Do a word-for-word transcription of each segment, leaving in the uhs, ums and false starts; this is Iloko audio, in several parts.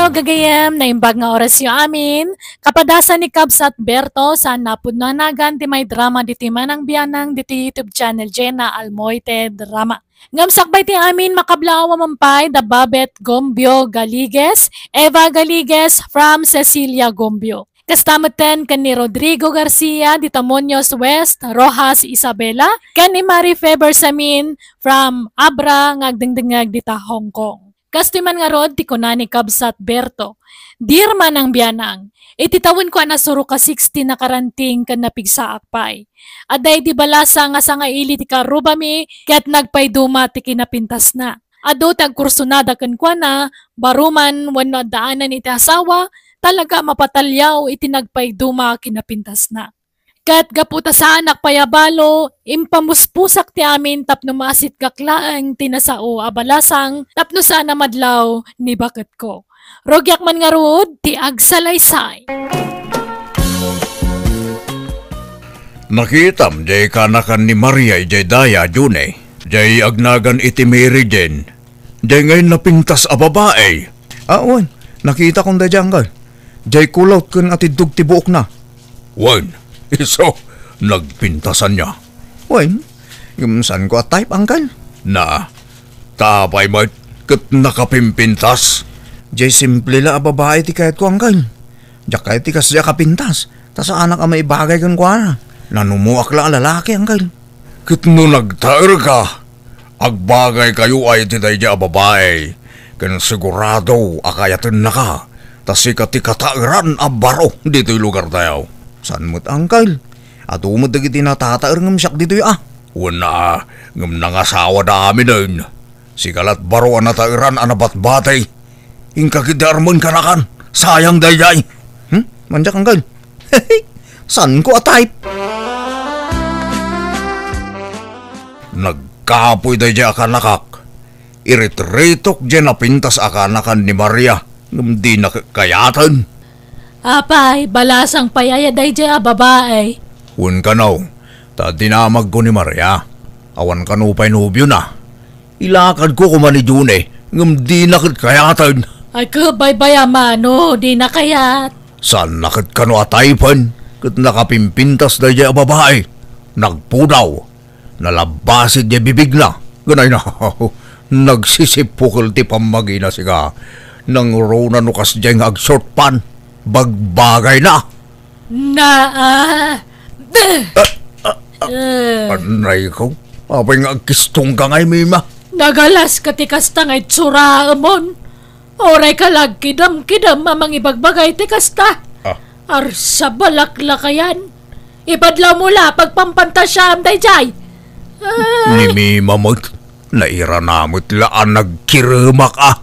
Gagayem, naimbag nga orasyo amin. Kapadasan ni Kabsat Berto, saan a pudno a nagan ti maidrama ditoy Manang Bianang ditoy YouTube channel Jena Almoite Drama. Ngem sakbay ti amin, makablaaw a mampay da Babet Gombio Galigues, Eva Galigues from Cecilia Gombio. Kasta metten ken ni Rodrigo Garcia dita Muñoz West, Roxas, Isabela, ken ni Marife Bersamin from Abra nga agdengdengngeg dita Hong Kong. Kastoy man ngarud ti kuna ni Kabsat Berto, "Dear Manang Bianang, iti tawenko a nasurok a sixty nakaranting ken napigsaak pay. Adda idi balasang nga sangaili ti karrubami ket nagpaiduma ti kinapintasna. Adu ti agkursunada kenkuana, baro man wenno addaanan iti asawa, talaga a mapataliaw iti nagpaiduma a kinapintasna. Ket gapu ta saanak pay a balo, impamuspusak ti amin tapno maasitgak laeng ti nasao a balasang tapno saan a madlaw ni baketko. Rugiak man ngarud ti agsalaysay." Nakitam jay kanakan ni Maria idiay daya, June, jay agnagan iti Mary Jane. Jay ngay napintas a babai. Ah, wen. Nakitakon daydiay, anggal. Jay kulot ken atiddog ti buokna. Wen, isu, nagpintasan niya. Wen, ngem saanko a type, anggal. Na, ta apay met ket nakapimpintas? Jay simple la a babai ti kayatko, anggal. Diak kayat ti kasdiay a kapintas, ta saanak a maibagay kenkuana. Nanumoak la a lalaki, anggal. Ket no nagtaerka, agbagaykayo ay iti daydiay a babai, ken sigurado a kayatennaka, ta sika ti kataeran a baro ditoy lugartayo. Saan met, angkel. Adu met dagiti natataer ngem siak ditoy a. Wen a, ngem nangasawada aminen. Sika lat baro a nataeran a nabatbati. Inka ketdi armen kanakan. Sayang daydiay. Hmm? Mandiak, angkel. Saanko a type. Nagkapoy daydiay a kanakak. Iritiritok diay napintas a kanakan ni Maria, ngem dina kayaten. Apay, balasang pay aya daydiay a babai? Wen kano, ta dinamagko ni Maria. Awan kano pay nobiona. Ilakadko koma ni June, ngem dina ket kayaten. Ay, ket baybay a mano, dina kayat. Saanna ket kano a typen, ket nakapimpintas daydiay a babai. Nagpudaw. Nalabbasit diay bibigna. Ganay na, nagsisipukel ti pammagina, sika. Nangruna no kasdiay nga agshort pant. Bagbagayna. Na, ah, eh. Anay ko. Apay nga agkistongka ngay, Mima? Nagalaska ti kasta nga itsuraemon. Uray ka la agkidem-kidem a mangibagbagay ti kasta. Ah. Arsa, balaklakayan. Ipadlawmo la pagpampantasiaam daydiay. Ah. Ni Mima met, nairana met la a nagkiremak a.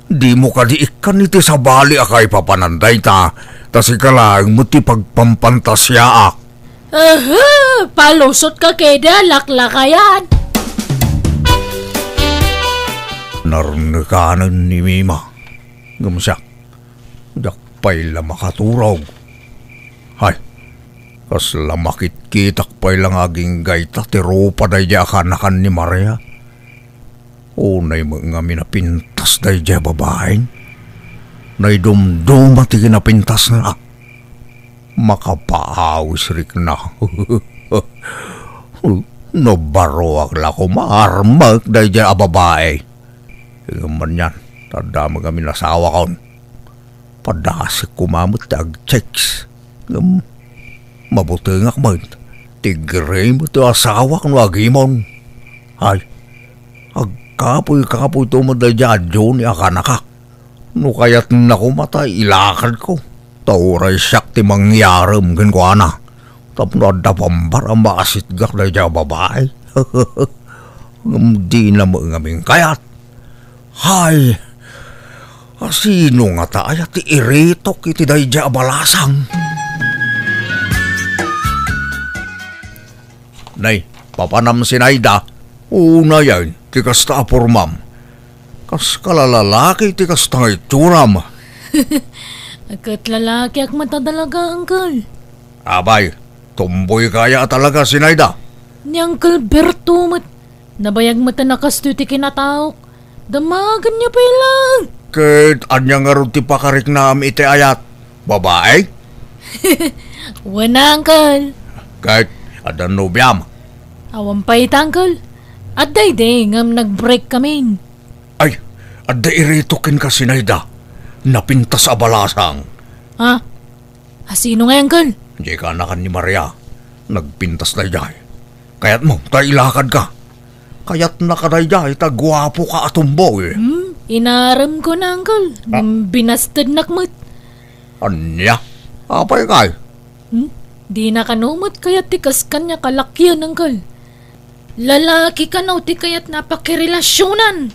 Dimo kadi ikkan iti sabali a kaipapanan dayta, ta sika laeng met ti pagpampantasiaak. Aha! Palusotka kadi a laklakayan! Narnekanen ni Mima. Ngem siak, diak pay la makaturog. Hay, kasla makitkitak pay la nga aginggayta ti rupa daydiay a kanakan ni Maria. Unay met ngamin a pintas daydiay a babaen. Naidumduma ti kinapintasna. Makapaawis rikna. No baroak la koma, armek daydiay a babai. Ngem anian, ta adda met ngamin asawakon. Padasek koma met ti agchicks. Ngem mabutengak met. Tigre met ti asawak no agimon. Ay, agkapuy-kapuyto met daydiay a Johnny a kanakak. No kayatna koma ta ilakadko, ta uray siak ti mangyarem kenkuana. Tapno adda pambar a maasitgak daydiay a babai. Ngem dina met ngamin kayat. Hay, asino ngata aya ti iritok iti daydiay a balasang? Nay, papanam, Sinaida. Unayen ti kasta a pormam. Kas kalalalaki ti kasta nga itsuram. Ket lalakiak met a talaga, uncle. Abay, tomboy ka aya a talaga, Sinaida? Ni Uncle Berto met, nabayag met a kastoy ti kinataok. Damagenyo pay laeng. Ket ania ngarud ti pakariknam iti ayat? Babae? Wen, uncle. Ket adda nobiam? Awan pay ita, uncle. Adda idi ngem nag-break kamin. Ay, adda irito kenka, Zinaida. Napintas a balasang. Ha? Asino ngay, uncle? Diay kaanakan ni Maria. Nagpintas daydiay. Kayatmo ta ilakadka? Kayatnaka daydiay ta guapoka a tomboy. Hmm, inaremko na, uncle. Ah. Hmm, binastednak met. Ania? Apay ngay? Hmm? Dina kano met kayat ti kas kaniak a lakyan, uncle. Lalaki kano ti kayatna a pakirelasionan.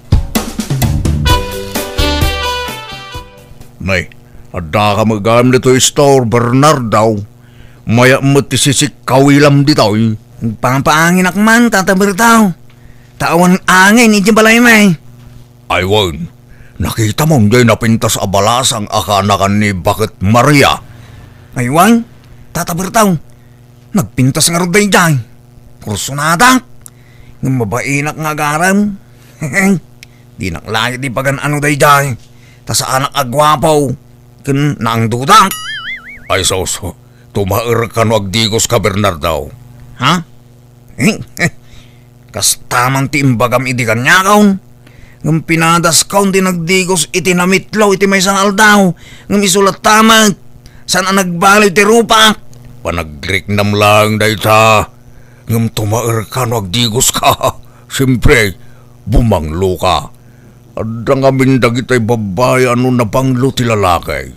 Nay, addaka met gayam ditoy store, Bernardo. Mayat met ti sisikkawilam ditoy. Nagpapaanginak man, Tata Berto. Ta awan angin idiay balaymi. Ay wen, nakitam diay napintas a balasang a kaanakan ni Baket Maria? Ay wen, Tata Berto, nagpintas ngarud daydiay. Kursonadak. Ngem mabainak nga agarem. Dinak laeng ipagan-ano daydiay. Ta saanak a guapo ken naangdudak. Ay sus, tumaer kano agdigoska, Bernardo. Ha? Kasta man ti imbagam idi kaniakon. Ngem pinadaskon ti nagdigos iti namitlo iti maysa nga aldaw. Ngem isu latta met, saan a nagbaliw ti rupak. Panagriknam laeng dayta. Ngem tumaerka no agdigoska. Siempre, bumangloka. Adda ngamin dagitay babbai a no nabanglo ti lalaki,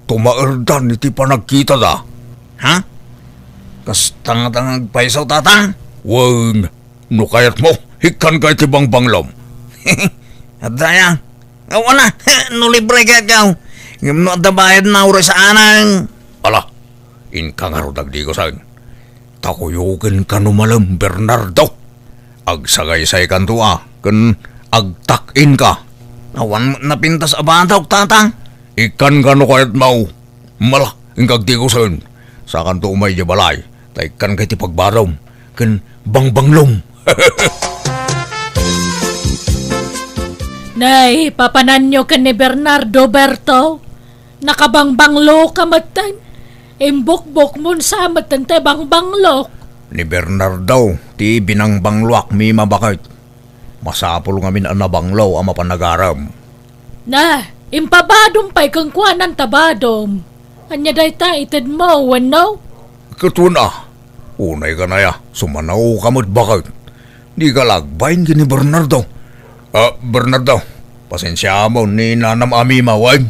tumaerdan iti panagkitada. Ha? Kasta ngata nga agpayso, Tata? Wen, no kayatmo, ikkanka iti bangbanglom. Adda aya? Awan a, no libre kayatko. Ngem no adda bayadna, uray saanen. Ala, inka ngarud agdigosen. Ta kuyokenka no malem, Bernardo. Agsagaysaykanto a, ken agtak-inka. Awan met napintas a batok, Tata. Ikkanka no kayatmo. Mala, inka agdigosen. Sakanto umay idiay balay. Ta ikkanka iti pagbadom ken bangbanglom. Nay, papananyo ken ni Bernardo, Berto? Nakabangbangloka metten. Imbukbokmon sa metten ti bangbanglo. Ni Bernardo ti binangbangloak, Mima, baket. Masapul ngamin a nabanglo a mapan agarem. Na, impabadom pay kenkuana ta badom. Ania dayta, itedmo, wenno? Ket wen a, unay kanaya, sumanaoka met, baket. Dika la agbain ken ni Bernardo. Ah, Bernardo, pasensiaam ni nanam a Mima, wen?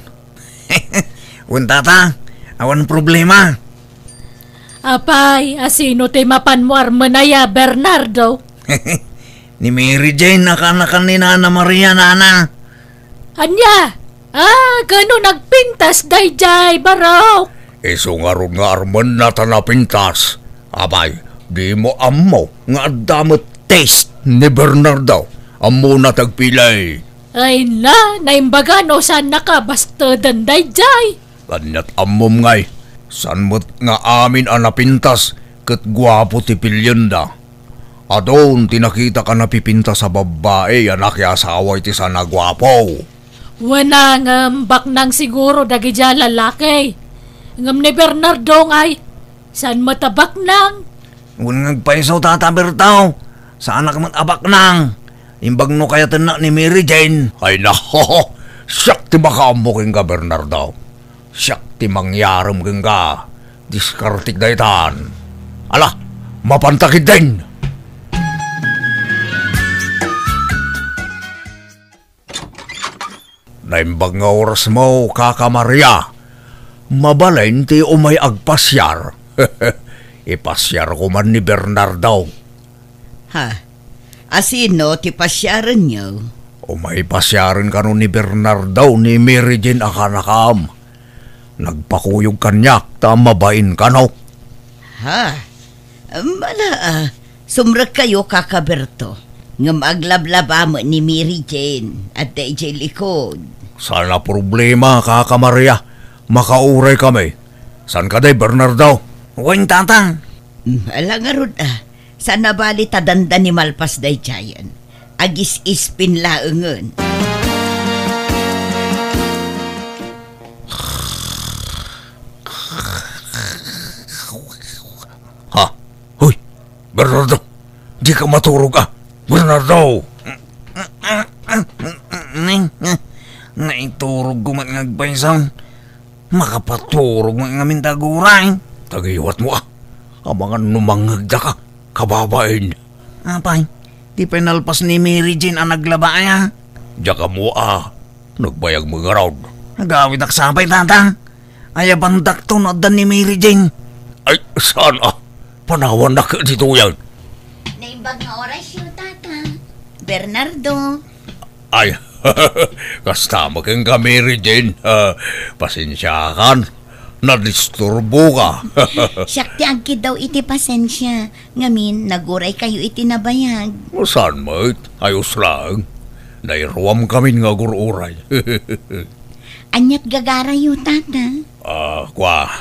Wen, Tata, awan problema. Apay, asino ti mapanmo armen aya, Bernardo? Ni Mary Jane a kaanakan ni Nana Maria, Nana. Ania? Ah, kano nagpintas daydiay, barok? Isu ngarud nga armenna ta napintas. Apay, dimo ammo nga adda met taste ni Bernardo. Ammona ti agpili. Ay na, naimbaga no saannaka basteden daydiay. Aniat ammom ngay, saan met nga amin a napintas ket guapo ti pilienda. Adun ti nakitak a napipintas a babbai a nakiasawa iti saan a guapo. Wen a, ngem baknang siguro dagiti a lalaki. Ngem ni Bernardo ngay, saan met a baknang? Wen nga agpayso, Tata Berto. Saanak met a baknang. Imbag no kayatennak ni Mary Jane. Ay na, siak ti makaammo kenka, Bernardo. Siak ti mangyarem kenka. Diskartek daytan. Ala, mapanta ketdin. Naimbag nga orasmo, Kaka Maria. Mabalin ti umay agpasiar. Ipasiarko man ni Bernardo. Ha? Asino ti pasiarenyo? Umay pasiaren kano ni Bernardo ni Mary Jane a kaanakam. Nagpakuyog kaniak ta mabain kano. Ha? Mala, ah, sumrekkayo, Kaka Berto. Ngem aglablaba met ni Mary Jane, adda idiay likod. Saan a problema, Kaka Maria. Makauray kami. Saan kadi, Bernardo? Wen, Tata. Mm, ala ngarud, ah. Saan a bali ta dandani malpas daydiayen. Agis-ispin laengen. Bernardo, dika maturog a. Bernardo! Ni, naiturogko met nga agpayso. Makapaturog met ngamin ta aguray. Tagiwatmo a. Amangan no mangngegdaka, kababain. Apay, di pay nalpas ni Mary Jane a naglaba aya? Diak ammo a. Nagbayag met ngarud. Agawidak sa pay, tata. Ayabandakto no adda ni Mary Jane. Ay, saan a? Panawannak ditoyen. Naimbag nga orasyo, tata. Bernardo. Ay, kasta met kenka, Mary Jane. Ah, pasensiakan. Nadisturboka. Siak ti agkiddaw iti pasensia. Ngamin, naguraykayo iti nabayag. Saan met? Ayos laeng. Nairuamkamin nga agur-uray. Ania't gagarayo, tata? Ah, kua,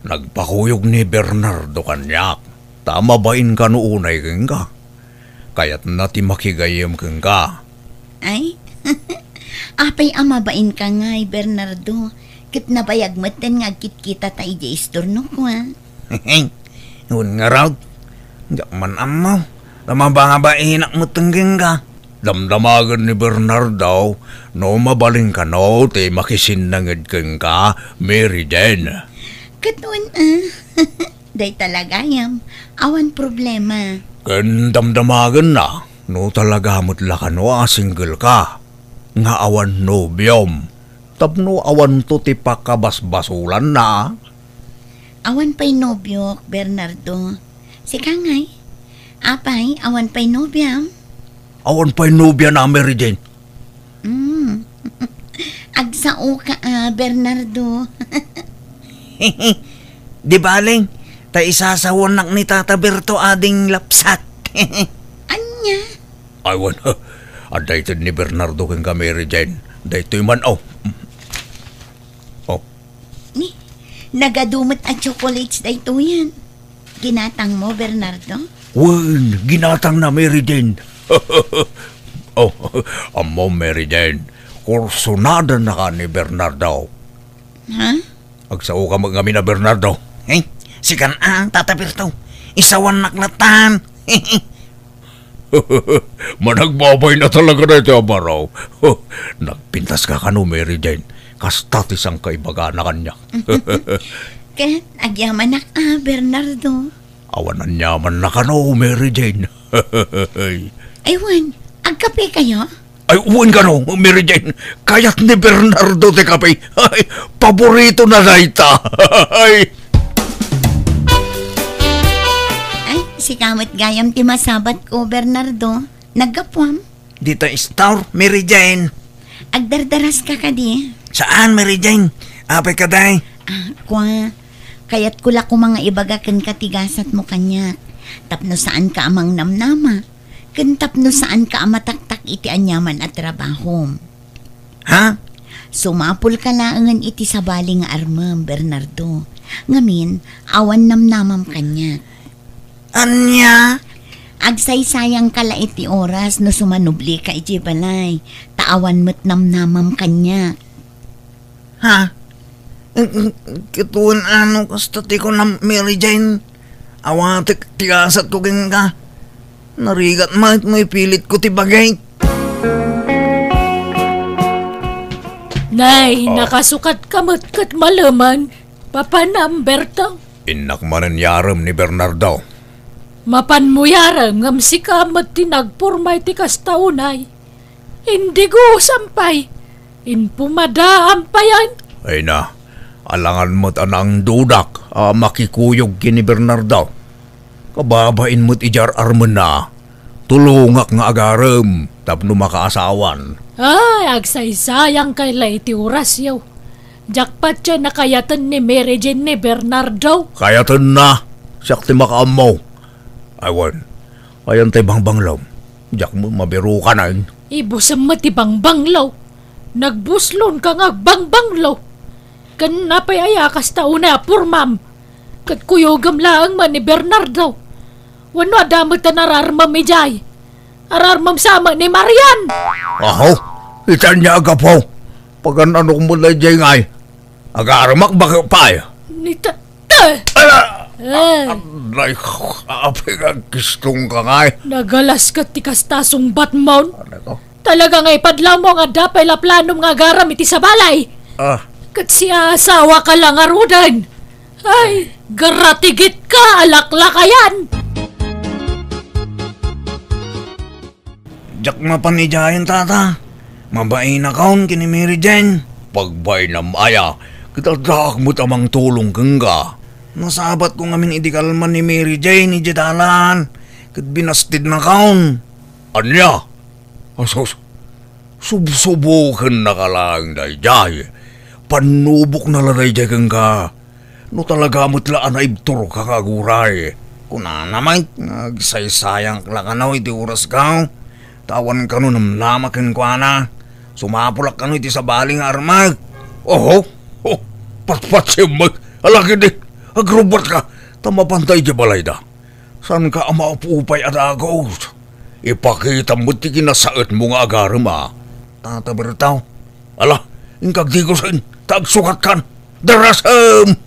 nagpakuyog ni Bernardo kaniak, ta mabain kano unay kenka. Kayatna ti makigayyem kenka. Ay? Apay a mabain ka ngay, Bernardo, ket nabayag metten nga agkitkitata idiay istornok, a? Wen ngarud, diak man ammo, ta mababainak metten kenka. Damdamagen ni Bernardo no mabalin kano ti makisinnanged kenka, Mary Jane. Ket wen, a? Dayta la gayam, awan problema. Ken damdamagenna no talaga met la kano a single ka, nga awan nobiom, tapno awanto ti pakabasbasolanna. Awan pay nobiok, Bernardo. Sika ngay? Apay, awan pay nobiam? Awan pay nobiana, Mary Jane. Mm. Agsao ka, a, Bernardo. Di bale, ta isasawannak ni Tata Berto ading lapsat. Ania? Ay, wen, adda ited ni Bernardo kenka, Mary Jane. Daytoy man, o. O. Ni, nagadu met a chocolates daytoyen. Ginatangmo, Bernardo? Wen, ginatangna, Mary Jane. O, ammom, Mary Jane, kursonadanaka ni Bernardo. Ha? Agsaoka met ngamin a Bernardo. Eh, sikan a, Tata Berto. Isawannak lattan. Managbabain a talaga daytoy a baro. Nagpintaska kano, Mary Jane. Kasta ti sangkaibagana kaniak. Ket agyamanak a, Bernardo. Awan aniamanna kano, Mary Jane. Ay, wen, agkapekayo? Ay, wen kano, Mary Jane. Kayat ni Bernardo ti kape. Ay, paboritona dayta. Ay. Ay, sika met gayam ti masabatko, Bernardo. Naggapuam? Dita istor, Mary Jane. Agdardaraska kadi? Saan, Mary Jane? Apay kadi? A, kua, kayatko la koma nga ibaga kenka ti gasatmo kaniak, tapno saanka a mangnamnama, ken tapno saanka a mataktak iti aniaman a trabahom. Ha? Sumapulka laengen iti sabali nga armem, Bernardo. Ngamin, awan namnamam kaniak. Ania? Agsaysayangka la iti oras no sumanublika idiay balay, ta awan met namnamam kaniak. Ha? Ket wen ano kasta ti kunam, Mary Jane? Awatek ti gasatko kenka. Narigat met no ipilitko ti bagik. Nay, nakasukatka met ket malemen. Papanam, Berto? Innak manen yarem ni Bernardo. Mapanmo yarem ngem sika met ti nagpurma iti kasta unay. Indigosam pay. Inpumadaam payen. Ay na, alangan met a naangdudak a makikuyog ken ni Bernardo. Kababain met idi ar-armenna, tulongak nga agarem tapno makaasawan. Ay, agsaysayangkay la iti orasyo. Diak patien a kayaten ni Mary Jane ni Bernardo. Kayatenna, siak ti makaammo. Ay wen, ayan tay bangbanglom. Diak met mabirukanen. Ibusem met ti bangbanglo. Nagbuslonka nga agbangbanglo. Ken apay aya kasta unay a purmam? Ket kuyogem laeng met ni Bernardo. Wenno adda met a nararmem idiay? Ararmem sa met ni Marian. Aho, ita ania a gapu? Pagan-anok met la idiay ngay? Agaremak baket pay. Ni ta-, ta-, Ala! Eh. Ay, apay nga agkistong ka ngay. Nagalas ket ti kasta sungbatmon. Ano ko? Talaga nga ipadlawmo nga adda pay la planom nga agaram iti sabalay. Ah. Ket siasawaka la ngaruden. Ay, garatigit ka, alaklakayan. Diak mapan idiayen, tata. Mabainakon ken ni Mary Jane. Pagbainam aya, ket addaak met a mangtulong kenka. Nasabatko ngamin idi kalman ni Mary Jane idiay dalan, ket binastednakon. Ania? Asus, subsubokennaka laeng daydiay. Pannubokna la daydiay kenka. No talaga met la a naibturka nga aguray. Kunana met nga agsaysayank la kano iti orasko. Ta awan kano namnama kenkuana. Sumapulak kano iti sabali nga armek. Oho, oh, patpatsem met. Ala ketdi, agrubbuatka. Ta mapanta idiay balayda. Saanka a maupupay a dagus? Ipakitam met ti kinasaetmo nga agarem a. Tata Berto. Ala, inka agdigusen, ta agsukatkan. Darasem!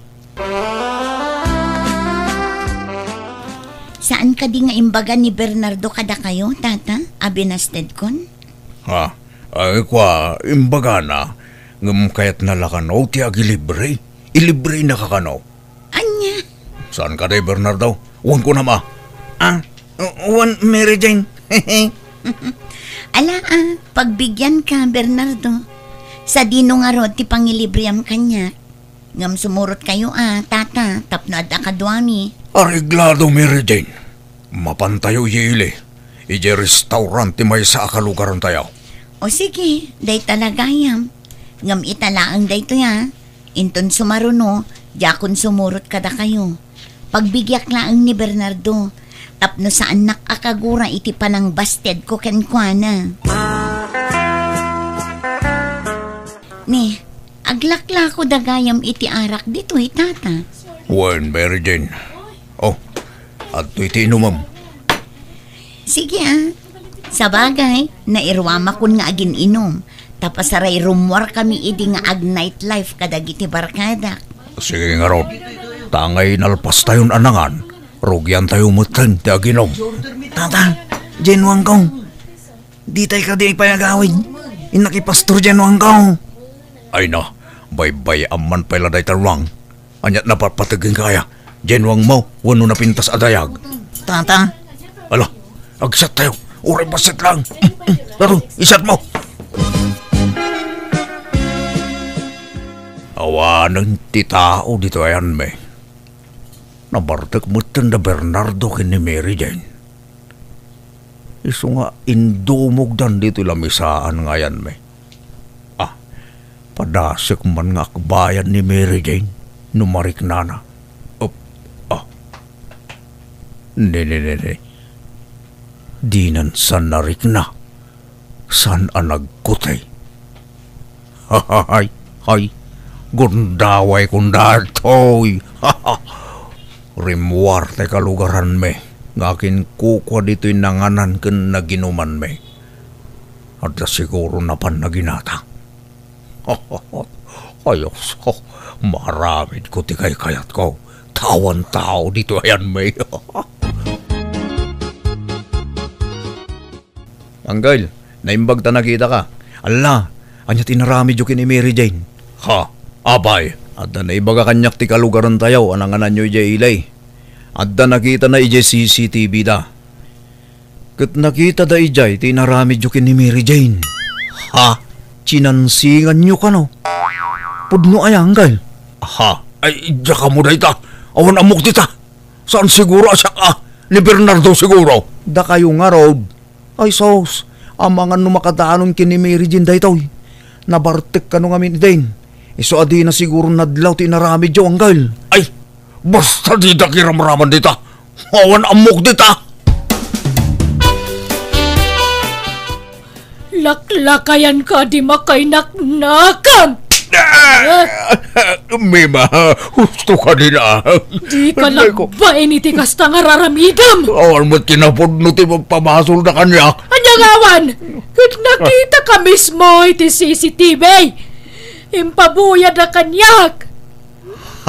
Saan kadi nga imbaga ni Bernardo kadakayo, tata, a binastedkon? Ha? Ay, kua, imbagana, ngem kayatna la kano ti agilibre? Ilibrenaka kano? Ania? Saan kadi, Bernardo? Wen kunam a. Ah, wen, Mary Jane. Ala, ah, pagbigianka, Bernardo. Sadino ngarud ti pangilibriam kaniak? Ngem sumurotkayo a, tata, tapno adda kaduami. Areglado, Mary Jane. Mapantayo idiay ili, idiay restaurant ti maysa a kalugarantayo. O sige, dayta la gayam. Ngem ita laeng daytoy a. Inton sumaruno, diakon sumurot kadakayo. Pagbigiak laeng ni Bernardo, tapno saannak a kagura iti panangbastedko kenkuana. Ni, aglaklako da gayam iti arak ditoy, tata. Wen, Mary Jane. Oh, adtoy ti inumem. Sige, ah. Sabagay, nairuamakon nga agin-inum. Ta pasararummuarkami idi nga ag-nightlife kadagiti barkadak. Sige ngarud. Ta angay nalpastayon a nangan, rugiantayo metten ti aginum. Tata, Jane Wangkong. Ditay kadi pay agawid. Innak i Pastor Jane Wangkong. Ay na, baybay-am man pay la dayta ruang. Aniat napatpateg kenka aya? Jane Wangkong wenno napintas a dayag? Tata. Ala, agsat tayo. Uray bassit lang. Laro, isat mo. Awanen ti tao ditoy ayanmi. Nabartek metten da Bernardo ken ni Mary Jane. Isu nga indumogdan ditoy lamisaan nga ayanmi. Ah, padasek man nga akbayan ni Mary Jane no mariknana. Up, ah. Ne, ne, ne, ne. Dinan sa narikna. Saan a nagkutay? Hay, hay, gundaway kun daytoy. Rimmuar ti kalugaranmi nga akinkukua ditoy nanganan ken naginumanmi. Adda siguro napan naginata. Ayos, maaramidko ti kaykayatko. Tawan tao ditoy ayanmi. Angkel, naimbag ta nakitaka. Alla, ania ti inaramidyo ken ni Mary Jane? Ha? Apay? Adda naibaga kaniak ti kalugarantayo a nangananyo idiay ili. Adda nakitana idiay C C T V da. Ket nakitada idiay ti inaramidyo ken ni Mary Jane. Ha? Chinansinganyo kano? Pudno aya, Angkel? Ha? Ay, diak ammo dayta. Awan ammok dita. Saan siguro a siak a? Ni Bernardo siguro. Dakayo ngarud. Ay sus, amangan no makadanon ken ni Mary Jane daytoy. Nabartek kano ngamin idin. Isu a dina siguro nadlaw ti inaramidyo, Angkel. Ay, basta dida kiramraman dita. Awan ammok dita. Laklakayan ka di makainaknakam! Ah! Mima, husto ka din, ah. Di ka Ay, ko- nagbain iti kasta nga raramidam! Awan mo't kinapudno ti magpamasolda kaniak. Anya nga awan? Ket nakita ka mismo iti C C T V. Impabuyad a kaniak.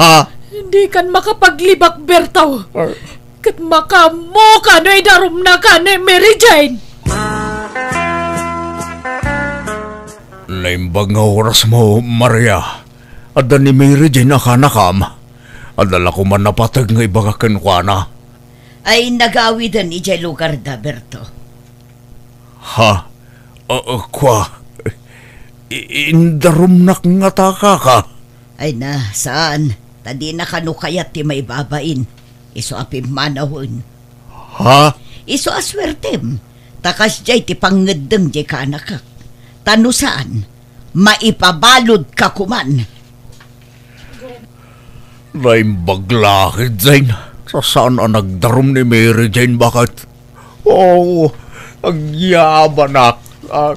Ha? Di kan makapaglibak, Berto. Ah. Ket makaammoka no idarumnaka ni Mary Jane. Naimbag nga orasmo, Maria. Adda ni Mary Jane a kanakam. Adda la koma napateg nga ibaga kenkuana. Ay, nagawiden idiay lugarda, Berto. Ha? A, a, kua? I-, indarumnak ngata, kaka? Ay na, saan. Ta dina kano kayat ti maibabain. Isu a pimmanawen. Ha? Isu a suertem. Ta kasdiay ti pangngeddeng diay kaanakak. Ta no saan, maipabaludka koman. Naimbag la, Jane. Saan a nagdarum ni Mary Jane, baket? Oh, agyabanak. Ah.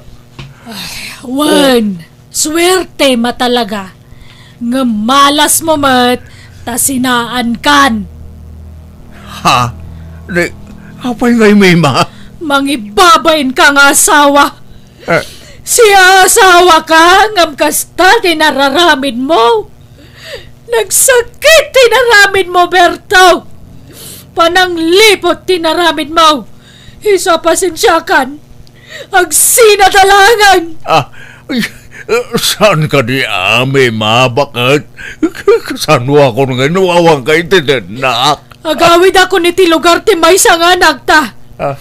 Wen, suertem a talaga. Ngem malasmo met ta sinaankan. Ha? Ni, apay ngay, Mima? Mangibabainka nga asawa. Eh. Siasawaka, ngem kasta ti nararamidmo. Nagsakit ti nararamidmo, Berto. Panangliput ti nararamidmo. Isu a pasensiakan. Agsinat a langen. Ah, ay, eh, saan kadi, Mima, baket? Kasano a kun nga no awan ka iti dennak? Agawidakon iti lugar ti maysa nga anakta. Ah.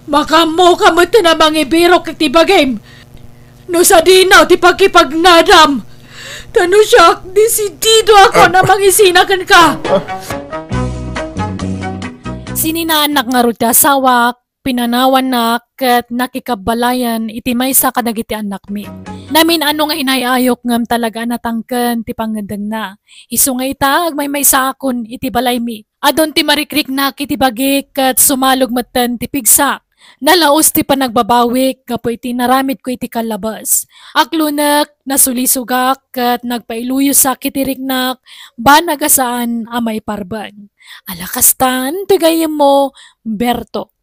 Makaammoka met a mangibirok iti bagim. No sadino ti pakipagnadam. Ta no siak, desididoakon a mangisina kenka. Sininaannak ngarud ti asawak, pinanawannak, ket nakikabbalayan iti maysa kadagiti annakmi. Namin-ano nga inay-ayok ngem talaga a natangken ti pangngeddengna. Isu nga ita, agmaymaysaakon iti balaymi. Adun ti marikriknak iti bagik ket sumalog metten ti pigsak. Nalaus ti panagbabawik gapu iti naramidko iti kallabes. Aklonek, nasulisogak, ket nagpailuyosak iti riknak, banag a saan a maiparben. Ala kastan ti gayyemmo, Berto.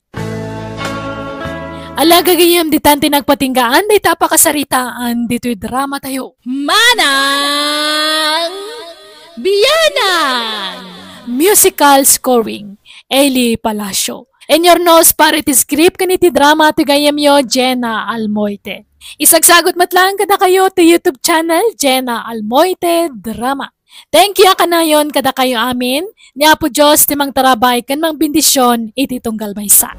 Ala gagayyem, ditan ti nagpatinggaan dayta a pakasaritaan ditoy dramatayo. Manang Bianang! Musical scoring, Eli Palacio. Inyurnos para iti script ken iti drama ti gayyemyo, Jenna Almoite. Isagsagut met laeng kadakayo ti YouTube channel, Jenna Almoite Drama. Thank you a kanayon kadakayo amin. Ni Apo Dios ti mangtarabay ken mangbendision iti tunggal maysa.